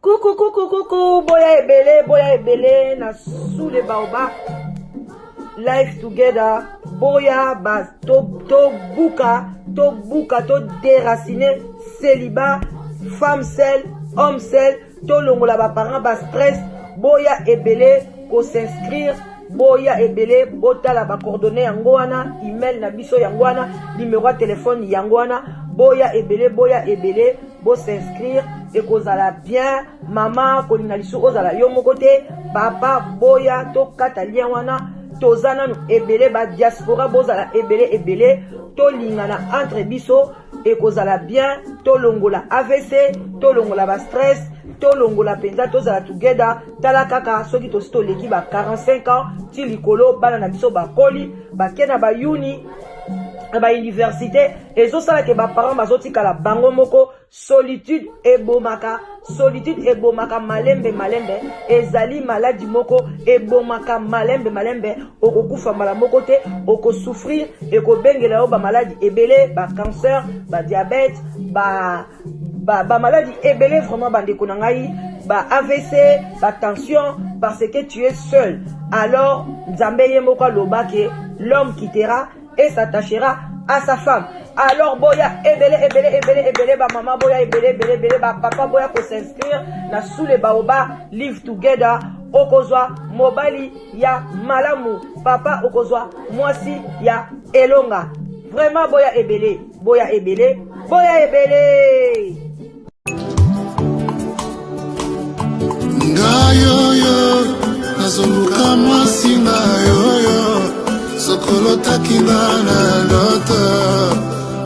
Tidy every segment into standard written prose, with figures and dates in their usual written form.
Coucou, coucou, coucou, boya ebele, boya ebele, na sous les baobabs, life together, boya ba to to buka, to buka, to déraciner, célibat, femme seule, homme seul, to longola ba parents ba stress, boya ebele ko s'inscrire, boya ebele botala ba coordonnées yango wana, email na biso yango wana, numéro ya téléphone yango wana, boya ebele, boya ebele. Bo s'inscrire ekozala bien. Mama kolinga lisusu ozala yo moko te, papa boya tokata lien wana, toza nanu ebele ba diaspora, bozala ebele ebele, tolingana entre biso ekozala bien. Tolongola AVC, tolongola ba stress, tolongola mpenza, tozala together. Tala kaka soki tosi toleki ba 45 ans ti likolo, bana na biso bakoli, bake na bayuni na ba université, ezosala ke ba parents bazotikala bango moko. Solitude ebomaka, solitude ebomaka malembe malembe, ezali maladi moko ebomaka malembe malembe. Okokufa mbala moko te, okosouffrir, ekobengela yo bamaladi ebele, ba cancer, ba diabète, ba ba maladi ebele. Vraiment bandeko na ngai, ba AVC, ba tension, parce que tu es seul. Alors Nzambe ye moko aloba ke l'homme quittera et s'attachera à sa femme. Alors boya ebele ebele ebele ebele, ba mama boya ebele ebele ebele, ba papa boya ko s'inscrire na sous les baobabs live together. Okozwa mobali ya malamu, papa okozwa mwasi ya elonga. Vraiment boya ebele, boya ebele, boya ebele. Ngai oyo nazoluka mwasi, ngai oyo sokolotaki nga na ndoto,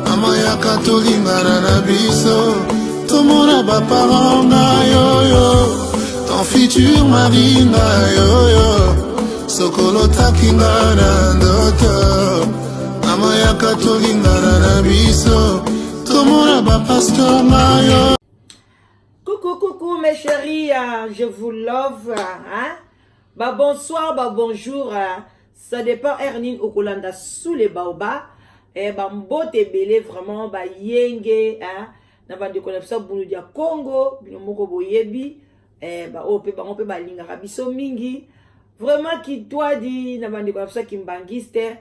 mama yaka tolingana na biso, tomona ba parents. Ngai oyo ton futur mari, ngai oyo sokolotaki nga na ndoto, mama yaka tolingana na biso, tomona ba pasteur. Ngai oyo. Coucou, coucou mes chéris, je vous love. Hein? Bah bonsoir, bah bonjour. Ça dépend heure nini okolanda sous les baobabs. Eh, bah mbote ebele vraiment, bah yenge, hein? Na bandeko na biso bunu dia Congo, bino moko boyebi, eh, ba oyo pe bango pe balingaka biso mingi. Vraiment kitwadi na bandeko na biso kimbangiste.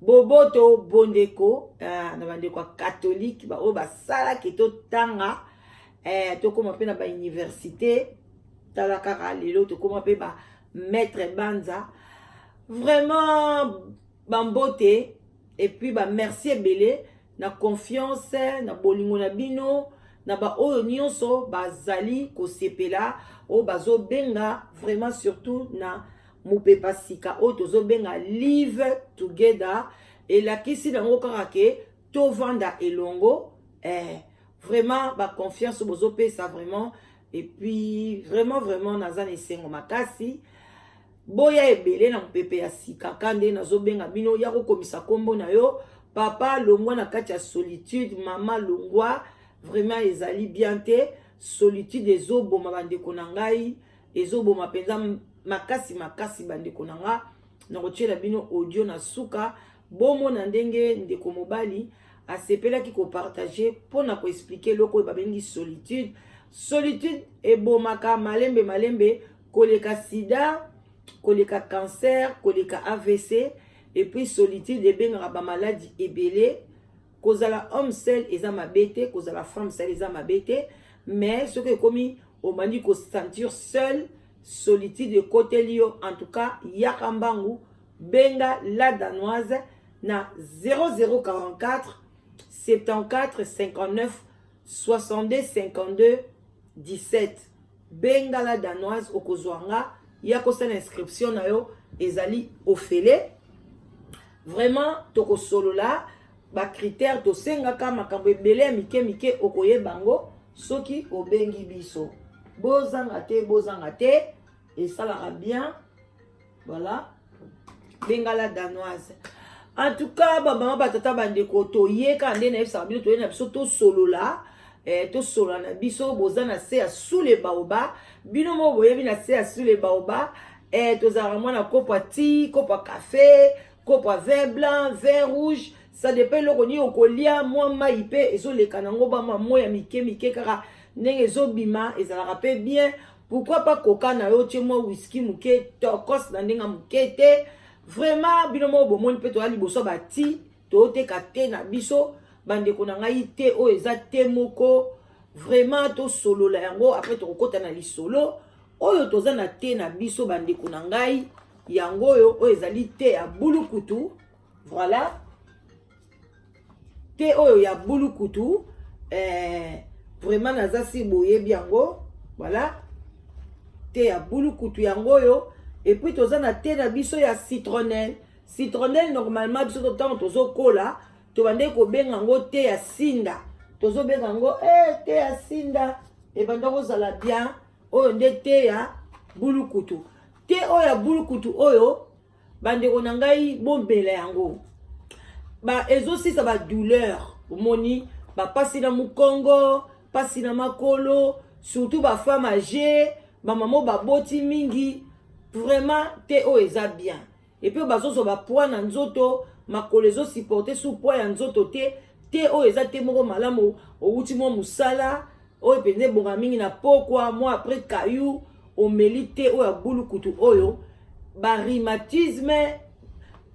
Boboto bondeko na bandeko ya catholique, ba oyo basalaki totanga, tokóma mpe na ba université. Tala kaka lelo tokóma mpe ba maître banza. Vraiment bambote et puis ba merci ebele na confiance, na bolingo na bino, na baoyo nyonso bazali kosepela, oyo bazobenga vraiment surtout na mopepa sika oyo tozobenga live together. Elakisi nango kaka ke tovanda elongo. Vraiment ba confiance bozopesa vraiment, et puis vraiment vraiment naza na esengo makasi. Boya ebele na mopepe ya sika ka nde nazobenga bino ya kokomisa nkombo na yo. Papa longwa na kati ya solitude, mama longwa, vraiment ezali bien te. Solitude ezoboma bandeko na ngai, ezoboma mpenza makasi makasi bandeko na nga. Nakotiela bino audio na suka, bomona ndenge ndeko mobali asepelaki ko partager mpona ko expliquer eloko oyo babengi solitude. Solitude ebomaka malembe malembe koleka sida, koleka cancer, koleka AVC. Et puis solitude ebengaka bamaladi ebele. Kozala homme seul eza mabe te, kozala femme seul eza mabe te, mais soki ekomi obandi ko sentir seul, solitude ekoteli yo, en tout cas yaka mbangu, benga la Danoise na 0044 74 59 62 52 17. Benga la Danoise, okozwa nga ya kosala inscription na yo, ezali ofele. Vraiment tokosolola ba critère tosengaka, makambo ebele ya mike mike okoyeba yango soki obengi biso. Bozanga te, bozanga te, esalaka bien. Voilà, benga la Danoise. En tout cas bamama, batata, bandeko, toyeka nde nayebisaka bino, toye na biso tosolola. Tosolola na biso. Boza na se ya Sous le Baobab. Bino moko boyebi, na se ya Sous le Baobab, tozalaka mwana kopo ya ti, kopo ya café, kopo ya vin blanc, vin rouge, ça dépend eloko nini okolia. Mwa mai mpe ezoleka nango, bamwa moi ya mike mike kaka ndenge ezobima, ezalaka mpe bien. Pourquoi pas koka na yo, tie mwa whisky moke, tokos na ndenge ya moke te. Vraiment, bino moko bomoni mpe, toya liboso bati tooteka te na biso. Bandeko na ngai, te oyo eza te moko vraiment tosolola yango. Après tokokɔta na lisolo oyo toza na te na biso. Bandeko na ngai, yango oyo, oyo ezali te ya bulukutu. Voilà, te oyo ya bulukutu. Vraiment naza si boyebi yango. Voilà, te ya bulukutu yango oyo. Et puis toza na te na biso ya citronnelle. Citronnelle, normalement biso ntango tozokola, tobandeki kobenga yango te ya sinda. Tozobenga yango te ya sinda, ebanda kozala bien. Oyo nde te ya bulukutu. Te oyo ya bulukutu oyo, bandeko na ngai, bombela yango ba ezosisa badouleur. Omoni bapasi na mokongo, pasi na makolo, surtout bafemme âgée, bamama baboti mingi. Vraiment, te oyo eza bien. Et puis bazozwa bapoids na nzoto, makolo ezosupporte su poids ya nzoto te. Te oyo eza te moko malamu. Owuti mwa mosala oyo mpenza ebonga mingi na pokwa, mwa après kayu, omeli te oyo ya bulukutu oyo, barhumatisme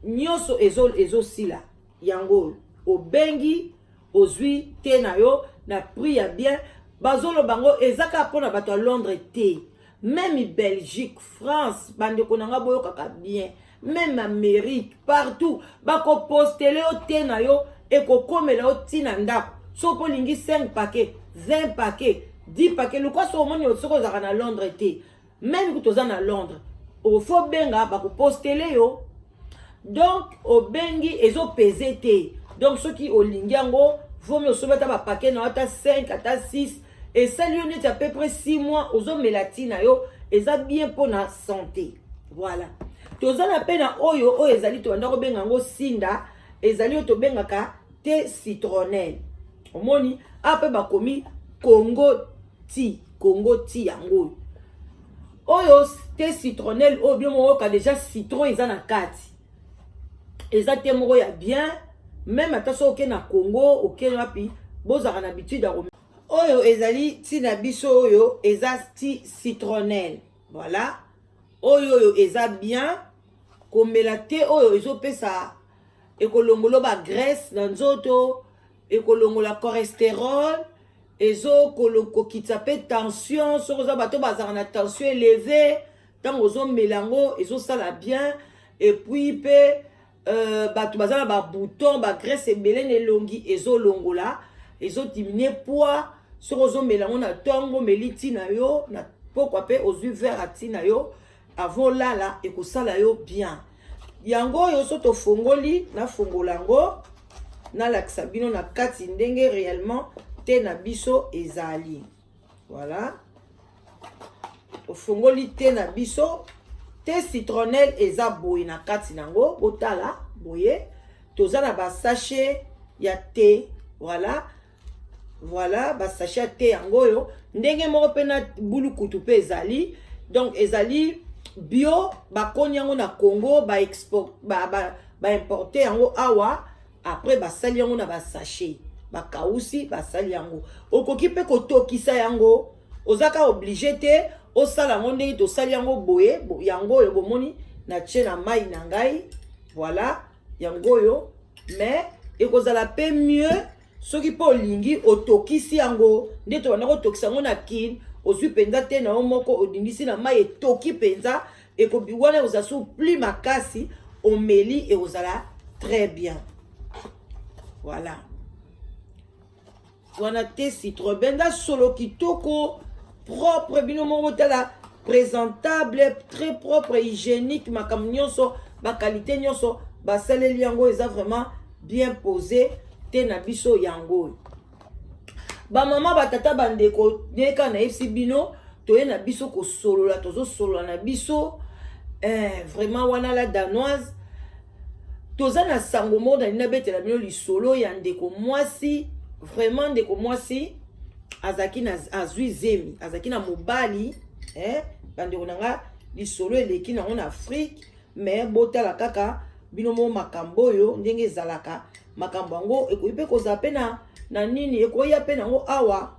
nyonso ezosila. Yango oyo, obengi, ozwi te na yo na prix ya bien. Bazoloba yango eza kaka mpona bato ya Londres te, même Belgique, France. Bandeko na nga, boyokaka bien, même Amérique, partout bakopostele yo te na yo, ekokomela yo ntina ndako. Soki olingi 5 paquet, 20 paquet, 10 paquet, lokwa so omoni, soki ozalaka na Londres te, même kutu oza na Londres, ofo benga, bakopostele yo. Donc obengi, ezopese te. Donc soki olingi yango, vomi osombi ata bapaquet na yo, ata 5, ata 6, esali yo neti à peu près 6 mois ozomela ntina yo. Eza bien mpona santé. Voilà, toza na mpe na oyo, oyo ezali tobanda kobenga yango sinda. Ezali oyo tobengaka te citronnelle. Omoni awa mpe bakomi Congo ti, Congo ti. Yango oyo, oyo te citronnelle oyo, bino moyoka déjà citron eza na kati. Eza te moko ya bien. Même ata soki oke na Congo, oke wapi, bozalaka na habitude ya oyo ezali ntina biso. Oyo eza ti citronnelle. Voilà, oyo oyo eza bien komela te. Oyo ezopesa, ekolongola bagraisse na nzoto, ekolongola cholestérol, ezokokitisa mpe tension. Soki oza bato bazalaka na tension élevée, ntango ozomela yango, ezosala bien. Et puis mpe bato baza na babouton, bagraisse ebele na elongi, ezolongola, ezodiminue poids. Soki ozomela yango na ntongo, omeli ntina yo, na pokwa mpe ozwi verre ya ntina yo avant olala, ekosala yo bien. Yango oyo, so tofongoli, nafongola yango, nalakisa bino na kati ndenge réellement te na biso ezali. Voilà, tofongoli te na biso, te citronnelle eza boye na kati nango. Botala boye, toza na basachet ya te. Voilà, basachet ya te yango oyo. Ndenge moko mpe na bulukutu mpe ezali. Donc ezali bio, bakoni yango na Congo, baimporte ba, ba, ba yango awa, après basali yango na basachet, bakausi, basali yango. Okoki mpe kotokisa yango, oza kaka obligé te osala yango ndenge tosali yango boye. Yango oyo bomoni, natie na mai na ngai. Voilà, yango oyo. Mais ekozala mpe mieux soki mpe olingi otokisi yango nde tobanda kotokisa yango na Kine. Ozwi mpenza te na yo moko, odindisi na mai, etoki mpenza, ekobi wana, ekozala so plus makasi, omeli, ekozala très bien. Voilà, wana te citron benza, solo kitoko, propre. Bino moko botala, présentable, très propre, hygiénique, makambo nyonso, baqualité nyonso basaleli yango, eza vraiment bien posé. Te na biso yango oyo. Bamama, batata, bandeko, ndeka nayebisi bino, toye na biso kosolola, tozosolola na biso. Vraiment, wana la Danoise. Toza na sango moko, nalingi nabetela bino lisolo ya ndeko mwasi. Vraiment, ndeko mwasi azalaki na azwi zemi, azalaki na mobali eh, bandeko na nga, lisolo eleki nango na Afrique, mais botala kaka bino mo makambo oyo ndenge ezalaka. Makambo yango ekoki mpe kozala mpe na, na nini, ekoya mpe nango awa,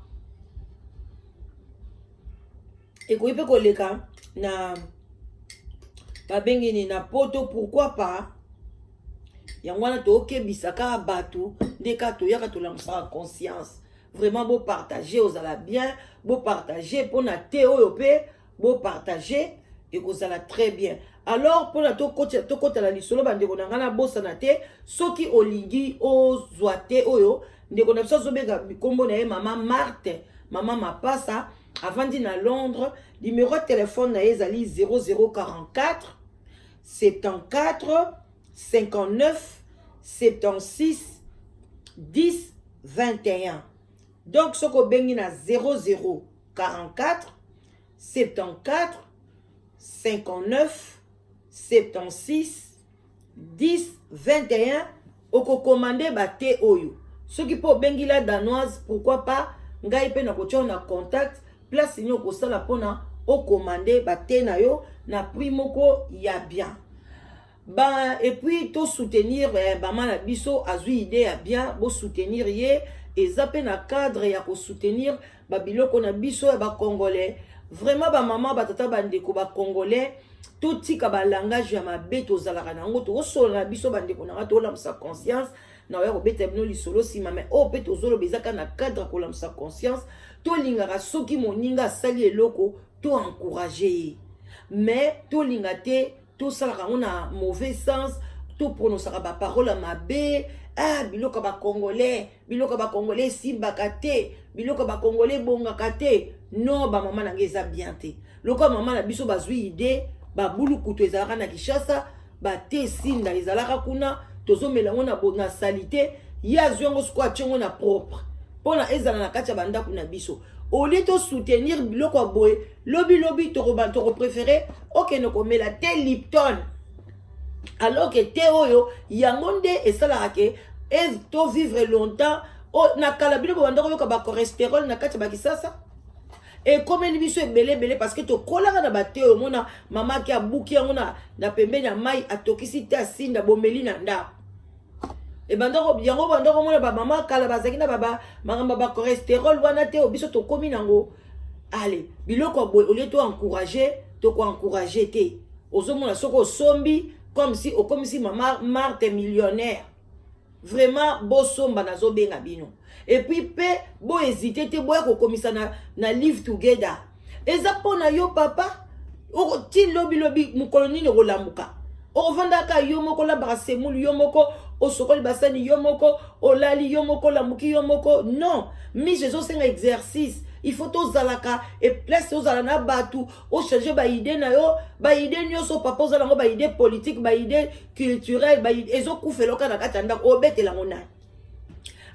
ekoki mpe koleka na babengi nini na poto, pourquoi pas. Yango wana tokebisa kaka bato nde kaka toyaka tolamusaka conscience. Vraiment bopartage, ozala bien, bopartage mpona te oyo mpe bopartage, ekozala très bien. Alors mpona tokotala lisolo, bandeko na ngai, nabosana te, soki olingi ozwa te oyo ndeko na biso azobenga nkombo na ye Mama Marte, Mama Mapasa, avandi na Londres. Numéro ya telefone na ye ezali 0044 74 59 76 10 21. Donc soki obengi na 0044 74 59 76 10 21, okokomande bate oyo. Soki mpo obengi La Danoise, pourquoi pas, ngai mpe nakotia na contact place nini okosala mpona okomande bate na yo na prix moko ya bien. Ba et puis tosoutenir bama na biso, azwi idée ya bien, bosoutenir ye. Eza mpe na cadre ya kosoutenir babiloko na biso ya bacongolais. Vraiment, bamama, batata, bandeko bacongolais, totika balangage ya mabe tozalaka na yango. Tokosolola na biso, bandeko na nga, tolamusa conscience. Na oya kobeta bino lisolo nsima, mais oyo mpe tozoloba eza kaka na cadre ya kolamusa conscience. Tolingaka soki moninga asali eloko, to encourage ye, mais tolinga te tosalaka yango na mauvais sens, toprononsaka baparole ya mabe. Ah, biloko ya bacongolais, biloko ya bacongolais esimbaka te, biloko ya bacongolais ebongaka te. Non, bamama na ngai, eza bien te. Lokola mama na biso bazwi idée, babulukutu ezalaka na Kinshasa, bate esinda ezalaka kuna, tozomela yango na saleté. Ye azwi yango sikoyo, atie yango na propre mpona ezala na kati ya bandako na biso. Au lieu tosoutenir biloko ya boye, lobilobi tokopréféré okende komela te Lipton, alors que te oyo yango nde esalaka ke tovivre longtemps. Na kala bino bobanda koyoka bacholestérol na kati ya bakisasa, ekomeli biso ebele ebele parce que tokolaka na bate oyo. Omona mama ake abuki yango na pembeni ya mai, atokisi te, asinda, bomeli na ndako. Ebanda yango, banda komona bamama kala bazalaki na makambo ya bacholestérol wana te. Oyo biso tokómi nango, ale biloko ya boye, au lieu toencourage, tokoencourage te. Ozomona soki osombi, comme si okomisi Mama Marte millionnaire. Vraiment, bosomba, nazobenga bino. Et puis mpe bohésite te, boya kokomisa na Live Together. Eza mpo na yo papa, ti lobilobi mokolo nini okolamuka, okovandaka yo moko, olambaka semulu yo moko, osokoli basani yo moko, olali yo moko, olamuki yo moko. Non, mise ezosenga exercice. Il faut tozalaka e place, ozala na bato, ochange baidée na yo. Baidée nyonso papa ozala yango, baidée politique, baidée culturelle, ezokufela oka na kati ya ndako, obetela yango nani?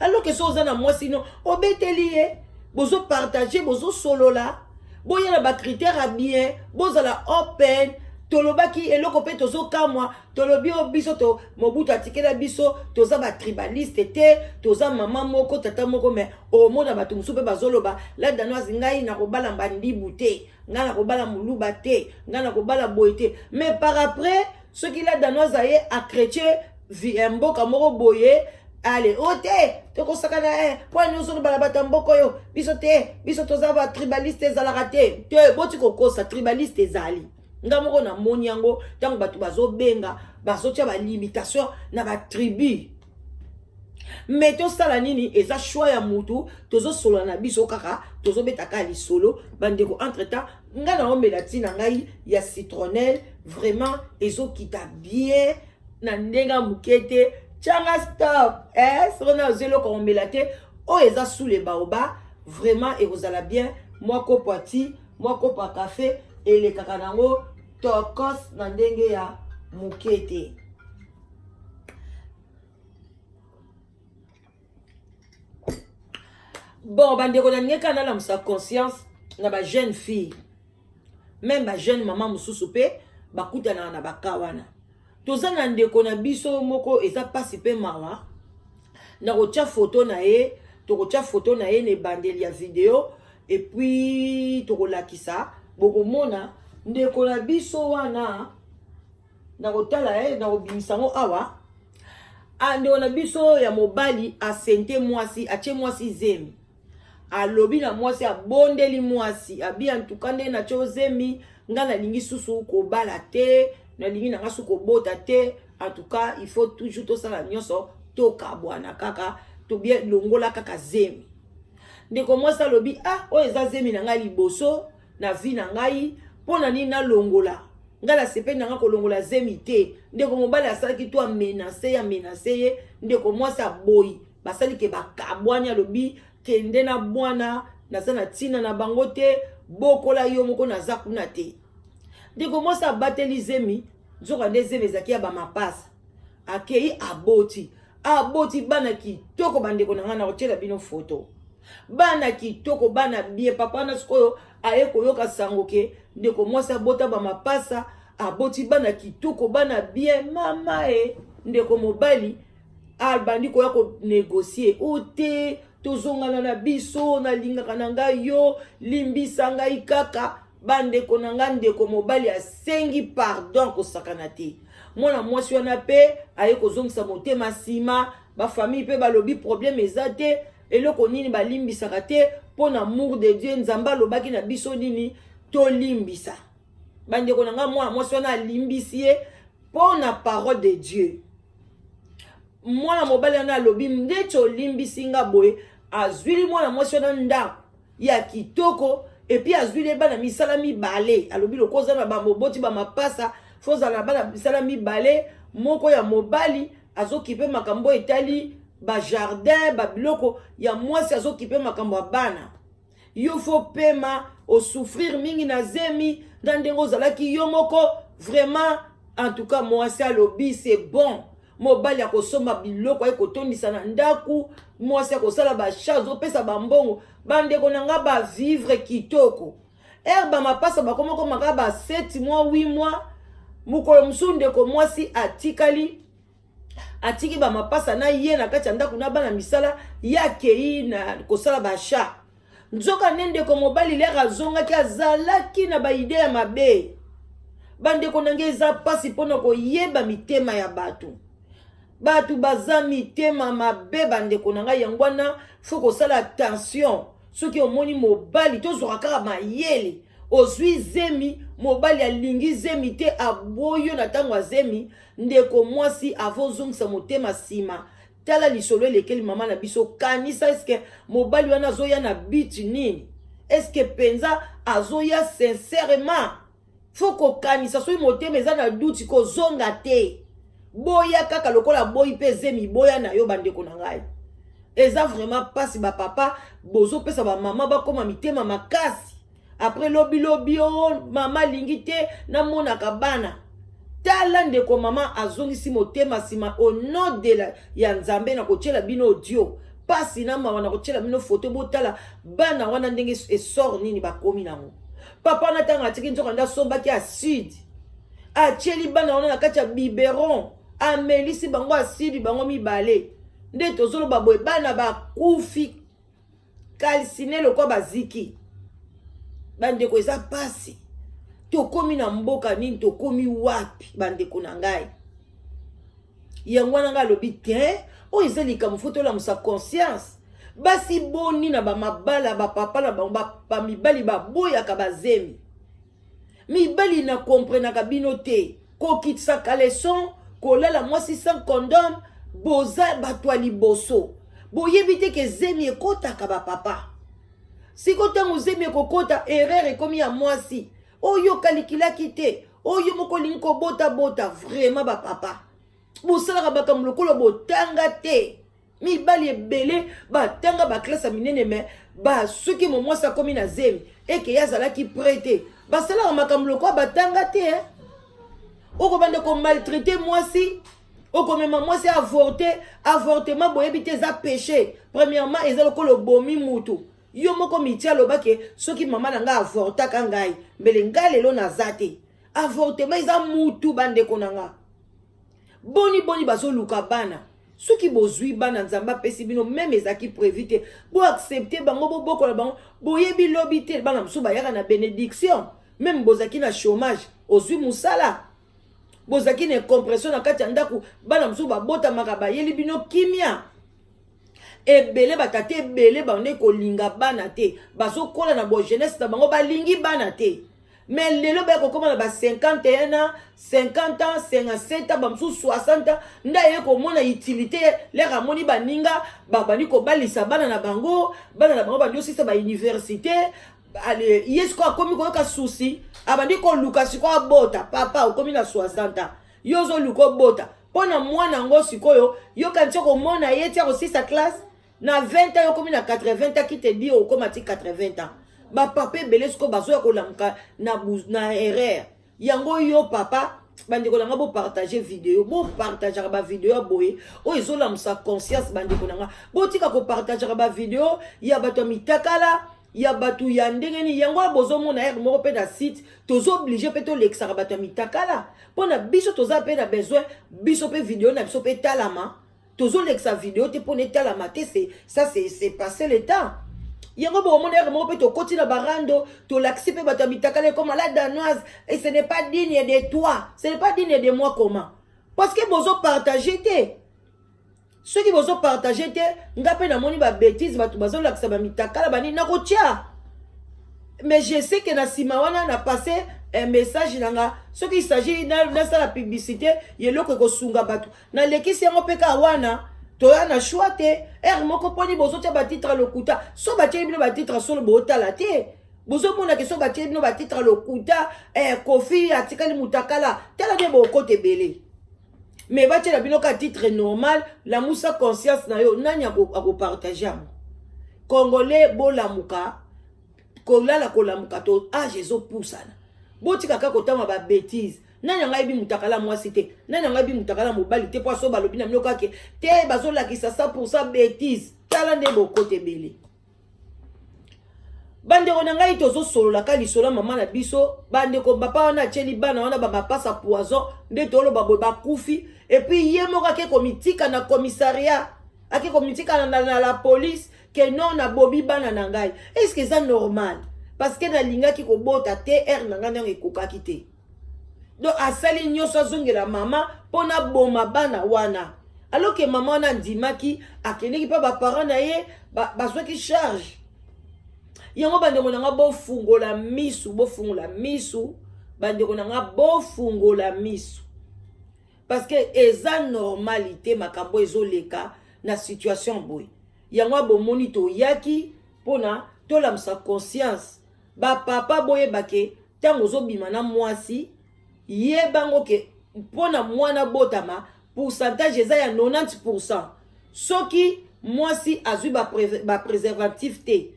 Alors que so oza na mwasi no, obeteli ye, bozopartage, bozosolola, boya na bacritère ya bien, bozala open. Tolobaki eloko mpe tozokamwa, tolobi oyo biso to Mobutu atikela biso, toza batribaliste te, toza mama moko, tata moko. Mais omona bato mosusu mpe bazoloba: "La Danoise, ngai nakobala bandibu te, ngai nakobala moluba te, ngai nakobala boye te." Mais par après, soki La Danoise aye achrétien mboka moko boye, ale o te, tokosakana e mpo ani ozolobala bato ya mboka oyo biso te, biso toza batribaliste. Ezalaka te te, boti kokosa. Tribaliste ezali, nga moko namoni yango ntango bato bazobenga, bazotia balimitation na batribu. Mais tosala nini? Eza choix ya mutu. Tozosolola na biso kaka, tozobeta kaka lisolo, bandeko. Entre temps ngai naomela ntina ngai ya citronnelle, vraiment ezokita bien na ndenge ya moke te. Tianga stop eh, soki nazwi eloko komela te oyo eza sous le baobab, vraiment ekozala bien. Mwa kopo ya ti, mwa kopo ya kafe elekaka nango tokos na ndenge ya moke te. Bon, bandeko, nalingi kaka nalamusa conscience na bajeune fille, même bajeune mama mosusu mpe bakutanaka na baka wana. Toza na ndeko na biso moko, eza mpasi mpe mawa na kotia foto na ye. Tokotya foto na ye na ebandeli ya video et puis tokolakisa, bokomona ndeko na biso wana. Nakotala ye, nakobimisa yango awa. Ah, ndeko na biso ya mobali asente mwasi, atie mwasi zemi. Alobi na mwasi, abondeli mwasi, abi: "Antuka nde natie ozemi, nga nalingi susu kobala te, nalingi na nga su kobota te. En tout cas, il faut toujours tosala nyonso, tokabwana kaka, tobie longola kaka zemi." Ndeko mwasi alobi: "Ah, oyo eza zemi na ngai liboso na vie na ngai, mpo na nini nalongola? Ngai nasepeli na ngai kolongola zemi te." Ndeko mobali asalaki to amenacer ye, amenacer ye. Ndeko mwasi aboyi, basali ke bakabwani. Alobi: "Kende na bwana, naza na ntina na bango te, bokola yo moko, naza kuna te." Ndeko mwasi abateli zemi, nzoka nde zemi ezalaki ya bamapasa. Akei, aboti, aboti bana kitoko. Bandeko na ngai, na kotiela bino foto, bana kitoko, bana bien. Papa wana sikoyo aye koyoka sango ke ndeko mwasi abota bamapasa, aboti bana kitoko, bana bien. Mama e, ndeko mobali abandi koya konégocier: "O te, tozongana na biso, nalingaka na ngai yo, limbisa ngai kaka." Bandeko na ngai, ndeko mobali asengi pardon, kosakana te. Mwana mwasi wana mpe aye kozongisa motema nsima. Bafamille mpe balobi problème eza te, eloko nini balimbisaka te? Mpo na amour de Dieu, Nzambe alobaki na biso nini? Tolimbisa. Bandeko na ngai, mwana mwasi wana alimbisi ye mpo na parole de Dieu. Mwana mobali wana alobi: "Ndeti olimbisi nga boye." Azwili mwana mwasi wana ndako ya kitoko et puis azwili ye bana misala mibale. Alobi: "Lokola oza na bamoboti bamapasa, faut ozala na bana misala mibale. Moko ya mobali azokipe makambo etali bajardin, babiloko ya mwasi, azokipe makambo ya bana. Yo faut pema, osouffrir mingi na zemi na ndenge ozalaki yo moko vraiment." En tout cas, mwasi alobi: "C'est bon." Mobali akosomba biloko, aye kotondisa na ndako. Mwasi akosala bacharge, azopesa bambongo. Bandeko na nga, bavivre kitoko. Ere bamapasa bakoma komaka ba 7 mois, 8 mois. Mokolo mosusu ndeko mwasi atikali, atiki bamapasa na ye na kati ya ndako na bana misala. Ye akei na kosala baachat. Nzoka nde ndeko mobali, lere azongaki, azalaki na baidées ya mabe. Bandeko na ngai, eza mpasi mpona koyeba mitema ya bato. Bato baza mitema mabe, bandeko na ngai. Yango wana faut kosala attention. Soki omoni mobali, tozwaka kaka mayele. Ozwi zemi, mobali alingi zemi te, aboyi yo na ntango ya zemi. Ndeko mwasi, avozongisa motema nsima, tala lisolo elekeli mama na biso. Kanisa: eske mobali wana azoya na but nini? Eske mpenza azoya sincèrement? Faut kokanisa. Soki motema eza na doute, kozonga te, boya kaka. Lokola boyi mpe zemi, boya na yo. Bandeko na ngai, eza vraiment mpasi. Bapapa bozopesa bamama bakóma mitema makasi. Après lobilobi o mama alingi te namonaka bana. Tala, ndeko mama azongisi motema nsima au nom de la ya Nzambe. Na kotiela bino audio, mpasi na mawa. Na kotiela bino foto, botala bana wana ndenge esor nini bakomi nango. Papa wana, ntango atiki, nzoka nde asombaki acide, atieli bana wana na kati ya biberon, amelisi bango acide bango mibale. Nde tozoloba boye, bana bakufi calciné lokwa baziki. Bandeko, eza mpasi. Tokomi na mboka nini? Tokomi wapi, bandeko na ngai? Yango wana ngai alobi te, oyo eza likambo faut tolamusa conscience. Basi boni na bamabala, bapapa na bango, bamibali baboyaka bazemi? Mibali, na komprenaka bino te. Kokitisa caleçon, kolala mwasi sans condom, boza bato ya liboso. Boyebi te ke zemi ekɔtaka? Bapapa, siko ntango zemi ekokɔta, erreur ekomi ya mwasi oyo okalikilaki te, oyo moko olingi kobotabota. Vraiment, bapapa bosalaka makambo lokola botanga te. Mibali ebele batanga baclasse ya minene, mais basoki mo mwasi akomi na zemi, eke ye azalaki prêt te, basalaka makambo lokola batanga te, eh? Okobanda komaltraiter mwasi, okomema mwasi avorte. Avortement, boyebi te eza péché? Premièrement, eza lokola obomi mutu. Yo moko miti alobaki: "Soki mama na ngai avortaka ngai, mbele ngai lelo naza te." Avortement eza mutu. Bandeko na nga, boni boni bazoluka bana? Soki bozwi bana, Nzambe apesi bino, même ezalaki prévu te, boaccepte bango, bobokola bango. Boyebi lobi te, bana mosusu bayaka na bénédiction. Même bozalaki na chômage, ozwi mosala. Bozalaki na incompréhension na kati ya ndako, bana mosusu babotamaka, bayeli bino kimia. Ebele, batata ebele bande kolinga bana te, bazokola na bojeunesse na bango, balingi bana te. Mais lelo baya kokóma na ba 51 ans, 50 ans, 57 ans, bamosusu 60 ans, nde aye komona utilité. L'heure amoni baninga babandi kobalisa bana na bango, bana na bango bandi osisa bauniversité, ye sikoyo akomi koyoka susi, abandi koluka sikoyo abota. Papa, okomi na 60 ans, yo ozoluka obota mpo na mwana yango. Sikoyo yoka nti komona ye ti akosisa classe na 20 ans, yokomi na 80 ans. Qui te dit okóma ti 80 ans? Bapapa ebele sikoyo bazoya kolamuka na erreur yango. Yo papa, bandeko na nga, bopartage video, bopartageaka bavideo ya boye oyo ezolamusa conscience. Bandeko na nga, botika kopartageaka bavideo ya bato ya mitakala, ya bato ya ndenge nini. Yango wana bozomona heure moko mpe na site tozooblige mpe tolekisaka bato ya mitakala, mpo na biso toza mpe na besoin, biso mpe video na biso mpe etalama. Tozolekisa video te mpona etalama te, ça c'est passé le temps. Yango bokomona heure moko mpe tokoti na barando, tolakisi mpe bato ya mitakala. Ekoma la Danoise et ce n'est pas digne de toi, ce n'est pas digne de moi. Comment? Parce que bozopartage te. Soki bozopartage te, nga mpe namoni babêtises, bato bazolakisa bamitakala, banini, nakotia. Mais je sais que na nsima wana na passe un message na nga. Soki il s'agit nasala publicité, eloko ekosunga bato, nalekisi yango mpe kaka wana. Toya na choix te. Heure moko mponi bozotia batitre lokuta. So batieli bino batitre solo, bootala te. Bozomona ke so batieli bino batitre lokuta, Kofi atikali mutakala, tala nde bokota ebele. Mais batiela bino ka titre normal, lamusa conscience na yo, nani akopartage yango? Congolais, bolamuka, kolala kolamuka to age ezopusana. Botika kaka kotanga babêtises. Nani yango ayebi mutakala mwasi te? Nani yango ayebi mutakala mobali te? Po aso balobi na bino kake te, bazolakisa 100 bêtise. Tala nde bokota ebele. Bandeko na ngai, tozosolola ka lisolo ya mama na biso. Bandeko, papa wana atieli bana wana bamapasa poison, nde toloba boye, bakufi. Et puis ye moko ake komitika na commissariat, ake komitika na la police ke non, nabomi bana na ngai. Est ce que eza normal? Parce que nalingaki kobota te, heure na ngai ndenge ekokaki te. Donc asali nyonso azongela mama mpo naboma bana wana, alors que mama wana andimaki, akendeki mpe baparent na ye bazwaki charge yango. Bandeko na nga, bofungola misu, bofungola misu. Bandeko na nga, bofungola misu, parce que eza normalité makambo ezoleka na situation boye. Yango bomoni toyaki mpona tolamusa conscience. Bapapa, boyeba ke ntango ozobima na mwasi, yebango ke mpona mwana botama, pourcentage eza ya 90. Soki mwasi azwi bapréservatif te,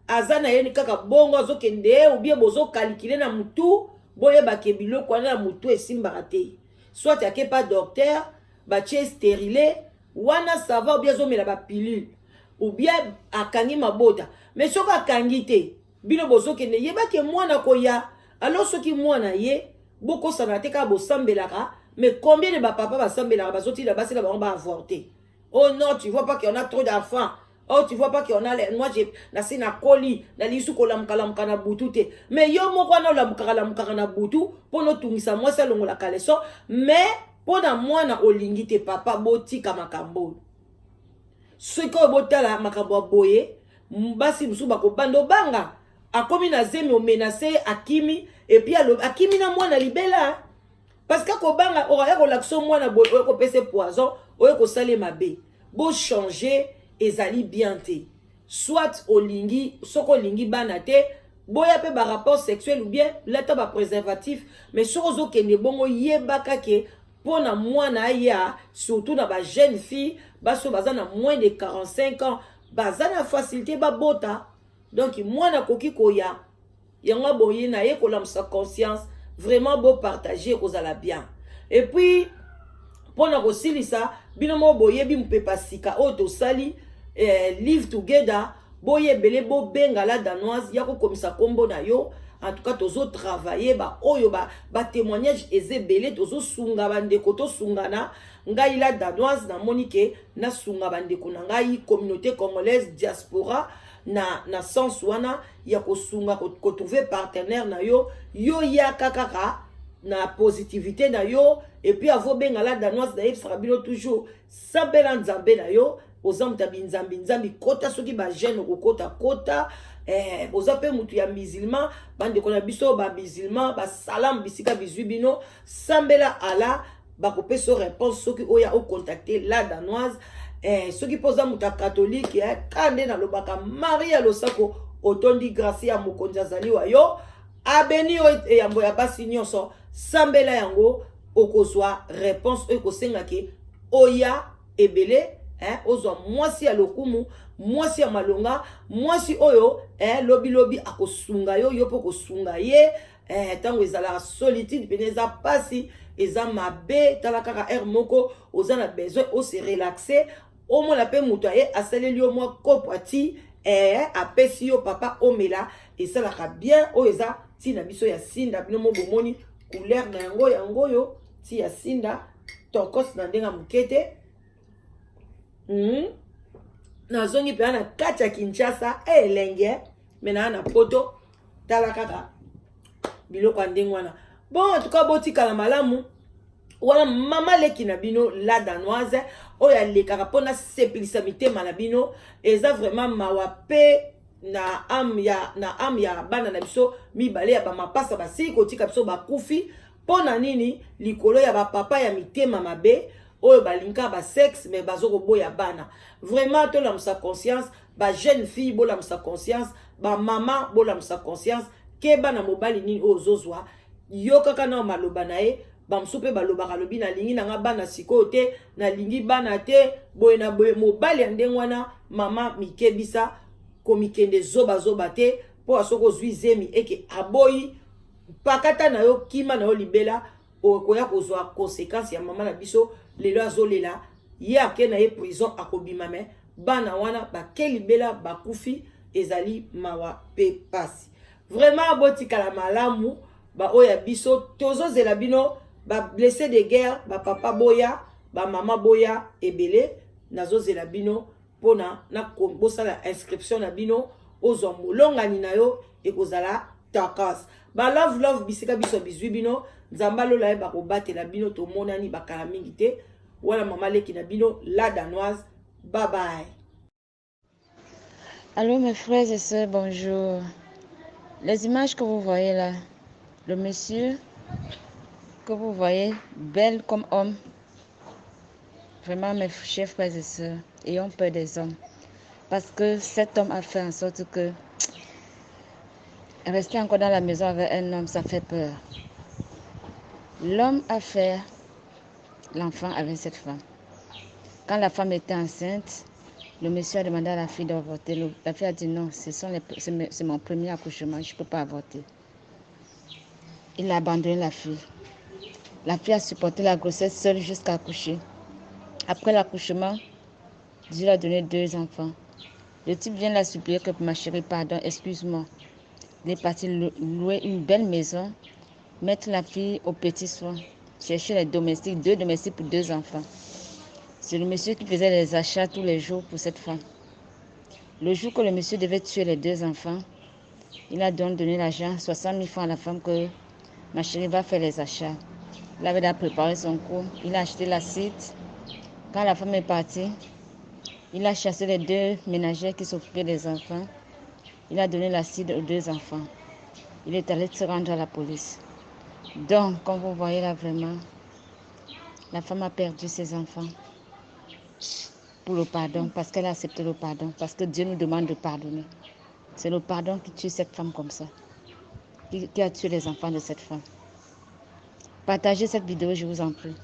aza na ye kaka bongo, azokende ou bien bozokalikile na mutu, boyebake biloko wana na mutu esimbaka te. Soit ake pa docteur, batie stérilet wana, ça va, ou bien azomela bapilule, ou bien akangi mabota. Mais soki akangi te, bino bozokende, yebake mwana koya. Alors soki mwana ye, bokosana te kaka bosambelaka. Mais combien de bapapa basambelaka, bazotinda basi na bango baavorte? Oh non, tu vois pas qu'il y en a trop d'enfants? Oh, tu vois pas qu'il y en a les... Moi, j'ai nasi nakoli, nalisu kolamukalamuka na butu te. Mais yo moko wana olamukaka lamukaka na butu mpo notungisa mwasi alongola caleçon, mais mpo na mwana olingi te. Papa, botika makambo oyo. Soki oyo botala makambo ya boye, basi mosusu bakobanda obanga. Akomi na zemi, omenace, akimi, et puis akimi na mwana libela, parce que akobanga oya kolakisa mwana boye, oyo kopesa poison, oyo kosala mabe. Bochange, ezali bien te. Soit olingi, soki olingi bana te, boya mpe barapport sexuel ou bien lata bapréservatif. Mais soki ozokende bongo, yebaka ke mpo na mwana aya, surtout na bajeune fille, basi oyo baza na moins de 45 ans, baza na facilité babota. Donc mwana akoki koya. Yango boye na ye kolamusa conscience. Vraiment, bopartage, kozala bien. Et puis mpona kosilisa, bino moko boyebi mopepa sika oyo tosali, live together. Boyebele, bobenga la Danoise ya kokomisa nkombo na yo. En tout cas, tozotravaille baoyo batémoignage eza ebele. Tozosunga bandeko, tosungana. Ngai La Danoise, namoni ke nasunga bandeko na ngai, communauté congolaise diaspora, na sens wana ya kosunga kotrouver partenaire na yo. Yo yaka kaka na positivité na yo. Et puis avobenga La Danoise, nayebisaka bino toujours: sambela Nzambe na yo. Oza moto ya binzambi nzambi, kota. Soki bajeûne, okokota kota. Oza mpe motu ya musulman, bandeko na biso bamusulman, basalamu bisika bizwi bino, sambela Allah, bakopesa réponse soki oya ocontacte La Danoise. Soki mpo oza moto ya catholique, ka nde nalobaka: Maria losako, otondi grâce ya Mokonzi azali wa yo, abeni yo eyambo ya basi nyonso. Sambela yango, okozwa réponse oyo ekosengaki oya ebele, ozwa mwasi ya lokumu, mwasi ya malonga, mwasi oyo lobilobi akosunga yo, yo mpo kosunga ye. Ntango ezalaka solitude pene, eza mpasi, eza mabe. Tala kaka heure moko oza na besoin ose relaxe, omona mpe moto aye, asaleli yo mwa kopo ati, apesi yo, papa, omela, esalaka bien. Oyo eza ntina biso ya sinda. Bino mo bomoni couleur na yango, yango oyo ti ya sinda tokos na ndenge ya moke te. Nazongi mpenza na kati ya Kinshasa, elenge me naa na Poto. Tala kaka biloko ya ndenge wana. Bon, en tout cas, botikala malamu. Wana mama leki na bino, La Danoise, oyo alekaka mpona sepelisa mitema na bino. Eza vraiment mawa mpe na âme ya bana na biso mibale ya bamapasa basili kotika biso, bakufi mpo na nini? Likolo ya bapapa ya mitema mabe oyo balingaka basexe mais bazokoboya bana. Vraiment, tolamusa conscience. Bajeune fille, bolamusa conscience. Bamama, bolamusa conscience. Keba na mobali nini oyo ozozwa. Yo kaka na maloba na ye, bamosusu mpe balobaka, alobi: "Nalingi nanga bana sikoyo te, nalingi bana te," boye na boye. Mobali ya ndenge wana, mama, mikebisa, komikende zobazoba te, mpo soki ozwi zemi eke aboyi, pakata na yo, kima na yo libela. Okoya kozwa conséquence ya mama na biso lelo azolela. Ye ake na ye prison, akobima, me bana wana bake libela, bakufi. Ezali mawa mpe pasi vraiment. Botikala malamu. Baoyo ya biso, tozozela bino, bablessé de guerre, bapapa boya, bamama boya ebele. Nazozela bino mpona na bosala inscription na bino, ozwa molongani na yo, ekozala takas. Balove love bisika biso bizwi bino. Nzambe alola ye bakobatela bino. Tomonani bakala mingi te. Wana mama leki na bino, La Danoise. Bye bye. Allô mes frères et sœurs, bonjour. Les images que vous voyez là, le monsieur que vous voyez, belle comme homme, vraiment mes chers frères et sœurs, ayons peur des hommes. Parce que cet homme a fait en sorte que rester encore dans la maison avec un homme, ça fait peur. L'homme a fait l'enfant avec cette femme. Quand la femme était enceinte, le monsieur a demandé à la fille d'avorter. La fille a dit non, c'est mon premier accouchement, je ne peux pas avorter. Il a abandonné la fille. La fille a supporté la grossesse seule jusqu'à accoucher. Après l'accouchement, Dieu lui a donné deux enfants. Le type vient la supplier que ma chérie, pardon, excuse-moi. Il est parti louer une belle maison, mettre la fille au petit soin, chercher les domestiques, deux domestiques pour deux enfants. C'est le monsieur qui faisait les achats tous les jours pour cette femme. Le jour que le monsieur devait tuer les deux enfants, il a donc donné l'argent, 60 000 francs à la femme que ma chérie va faire les achats. Il avait déjà préparé son coup. Il a acheté l'acide. Quand la femme est partie, il a chassé les deux ménagères qui s'occupaient des enfants. Il a donné l'acide aux deux enfants. Il est allé se rendre à la police. Donc, comme vous voyez là vraiment, la femme a perdu ses enfants pour le pardon, parce qu'elle a accepté le pardon, parce que Dieu nous demande de pardonner. C'est le pardon qui tue cette femme comme ça, qui a tué les enfants de cette femme. Partagez cette vidéo, je vous en prie.